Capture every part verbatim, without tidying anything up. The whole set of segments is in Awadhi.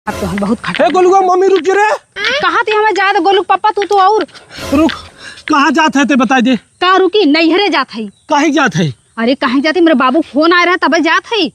अब तो हम बहुत खट- ए गोलुआ, मम्मी रुक रे। कहाँ ती हमें जाए दे गोलू पापा, तू तो और। रुक, कहाँ जात है ते बताई दे। का रुकी, नैहरे जात है। काहे जात है? अरे काहे जात है, मेरे बाबू फोन आए रहा तब जात है।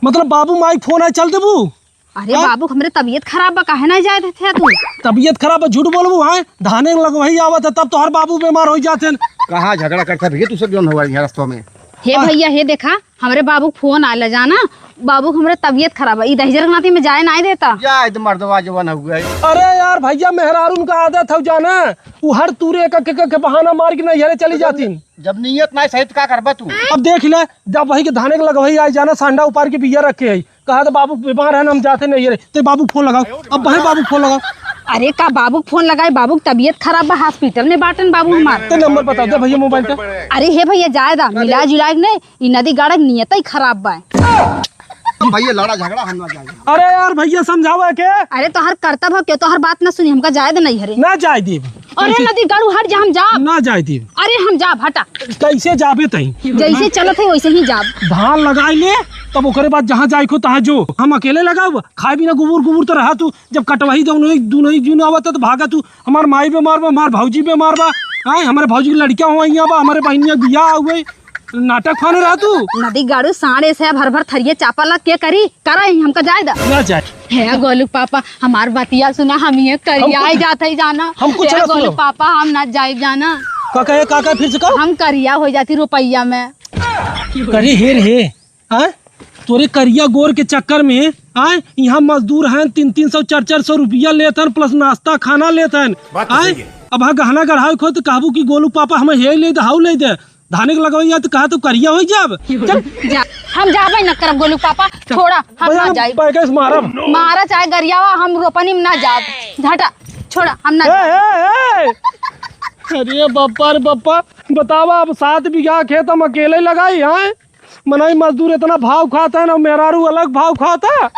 मतलब बाबू माई फोन आए चल देबू? अरे हाँ? बाबू हमरे तबीयत खराब बा, काहे ना जाए देते तू? तबीयत खराब बा, झूठ बोलबू? हाँ, धाने लगवही आवत है तब तोहर बाबू बीमार हो जाते हैं। कहाँ झगड़ा करता भैया तू सब जौन हुआ यहाँ रस्तों में? हे हाँ। भैया, हे देखा, हमरे बाबू क फोन आइला जाना, बाबू क हमरे तबीयत खराब है, ई दहिजर के नाती में जाए नाई देता। जा, ई तो मर्दवा जवान हो गए। अरे यार भैया, मेहरारून का आदत हौ जाना, उ हर तूरे एक, एक, एक, एक बहाना मार के नैहरे चली जातीन। जब नीयत नाई सही तो का करबा तू? अब देख ले, जब वही के धाने के लगवही आइ जाना, सांडा उपार के बिया रखे है, कहा तो बाबू बीमार है ना, हम जाते नैहरे, ते बाबू क फोन लगाओ, अब वही बाबू क फोन लगाओ। अरे का बाबू क फोन लगाए, बाबू क तबीयत खराब बा, हॉस्पिटल में बाटन बाबू हमार। ते नंबर बता दे भैया मोबाइल पे। अरे हे भैया, जाए दा, मिला जुला के नहीं, ई नदी गाड़ा के नियत ही खराब बा। भैया, लड़ा झगड़ा हम ना जाएंगे। अरे यार भैया, समझावा के। अरे तोहर कर्तव्य हो, क्यों तोहर बात ना सुनी, हमका जाए दे नैहरे। ना जाए देब। अरे कैसे? नदी गाड़ू हट जा, हम जाब। ना जाए देब। अरे हम जाब, हटा। कैसे जाबे तई? जैसे चलत है वैसे ही जाब। धान लगाई ले, तब ओकरे बाद जहाँ जाए को तहाँ जो। हम अकेले लगाब, खाए बिना गुबुर गुबुर तो रहा तू। जब कटवाही दो नहीं, दू नहीं, जून आवत है तो भागा तू। हमार माई बीमार बा, हमार भौजी बीमार बा। आए, हमारे भौजी के लड़कियाँ हुआ यहाँ बा, हमारे बहनिया बियाह हुए। नाटक फाने रहा तू। नदी गाड़ू साढ़े से भर भर थरिये चापा लग के करी, करा ही हमका जाए दा। ना जाए। हे गोलू पापा, हमार बतिया सुना, हम ये करिया हम कुछ, जात है जाना। हम कुछ हे ना गोलू सुनो। पापा, हम ना जाए जाना। का कहे, का कहे, फिर से कहो। हम करिया हो जाती रुपया में। करे हे रे, हाँ? तोरे करिया गोर के चक्कर में, आए, यहाँ मजदूर हैं, तीन तीन सौ, चार चार सौ रुपया लेत हैं, plus नाश्ता खाना लेत हैं। बात तो आए, सही है। अब हाँ गहना गढ़ावे खो तो कहबू कि गोलू पापा हमें हे ले दे, हाउ ले दे। धाने के लगवैया तो कहा तू करिया हो जाब। चल। जा, हम जाबे न करब गोलू पापा, छोड़ा, हम भैया, ना जाइब। पैकेट मारब। मारा चाहे गरियावा, हम रोपनी में ना जाब। हटा, छोड़ा, हम ना ए, जाब। ए, ए। अरे बप्पा रे बप्पा, बतावा अब सात बीघा खेत हम अकेले लगाई, हैं? मनई मजदूर इतना भाव खाता है ना, मेहरारू अलग भाव खाता।